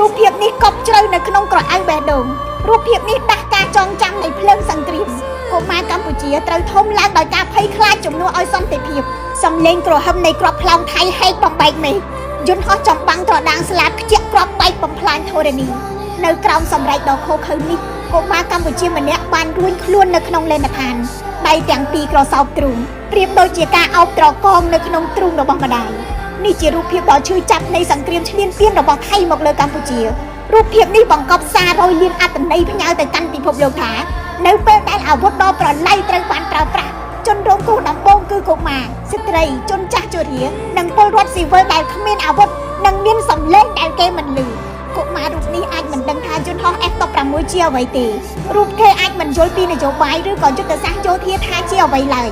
រូបភាពនេះកប់ជ្រៅនៅក្នុងក្រអៅបេះដូងរូបភាពនេះដាស់ការចងចាំនៃភ្លើងសង្គ្រាមកុមារកម្ពុជាត្រូវធំឡើងដោយការភ័យខ្លាចជំនួសឲ្យសន្តិភាពសំលេងគ្រហឹមនៃគ្រាប់ផ្លោងថៃហែកបំបែកមេឃយន្តហោះចំបាំងត្រដាងស្លាបខ្ជាក់គ្រាប់បែកបំផ្លាញធរណីនៅក្រោមសម្រែកដ៏ឃោរឃៅនេះកុមារកម្ពុជាម្នាក់បានរួញខ្លួននៅក្នុងលេនដ្ឋានដៃទាំងពីរក្រសោបទ្រូងប្រៀបដូចជាការអោបត្រកងនៅក្នុងទ្រូងរបស់ម្ដាយនេះជារូបភាពដ៏ឈឺចាប់នៃសង្គ្រាមឈ្លានពានរបស់ថៃមកលើកម្ពុជារូបភាពនេះបង្កប់សាររយលានអត្ថន័យផ្ញើទៅកាន់ពិភពលោកថានៅពេលដែលអាវុធដ៏ប្រល័យត្រូវបានប្រើប្រាស់ជនរងគ្រោះដំបូងគឺកុមារស្ត្រីជនចាស់ជរានិងពលរដ្ឋស៊ីវិលដែលគ្មានអាវុធនិងមានសម្លេងដែលគេមិនឮកុមាររូបនេះអាចមិនដឹងថាយន្តហោះ F16 ជាអ្វីទេរូបគេអាចមិនយល់ពីនយោបាយឬក៏យុទ្ធសាស្ត្រយោធាថាជាអ្វីឡើយ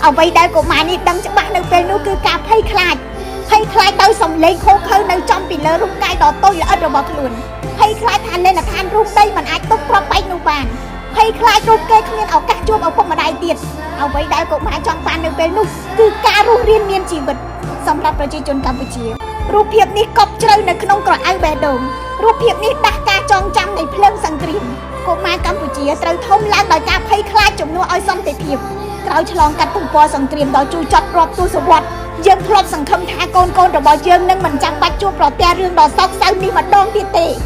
អ្វីដែលកុមារនេះដឹងច្បាស់នៅពេលនោះគឺការភ័យខ្លាចភ័យខ្លាចដោយសម្លេងឃោរឃៅនៅចំពីលើរូបកាយដ៏តូចល្អិតរបស់ខ្លួនភ័យខ្លាចថាលេនដ្ឋានរូបដីមិនអាចទប់គ្រាប់បែកនោះបានភ័យខ្លាចរូបគេគ្មានឱកាសជួបឪពុកម្ដាយទៀតអ្វីដែលកុមារចង់បាននៅពេលនោះគឺការរស់រានមានជីវិតសម្រាប់ប្រជាជនកម្ពុជារូបភាពនេះកប់ជ្រៅនៅក្នុងក្រអៅបេះដូងរូបភាពនេះដាស់ការចងចាំនៃភ្លើងសង្គ្រាមកុមារកម្ពុជាត្រូវធំឡើងដោយការភ័យខ្លាចជំនួសឲ្យសន្តិភាពក្រោយឆ្លងកាត់ទំព័រសង្គ្រាមដ៏ជូរចត់រាប់ទសវត្សរ៍យើងធ្លាប់សង្ឃឹមថាកូនៗរបស់យើងនឹងមិនចាំបាច់ជួបប្រទះរឿងដ៏សោកសៅនេះម្ដងទៀតទេ។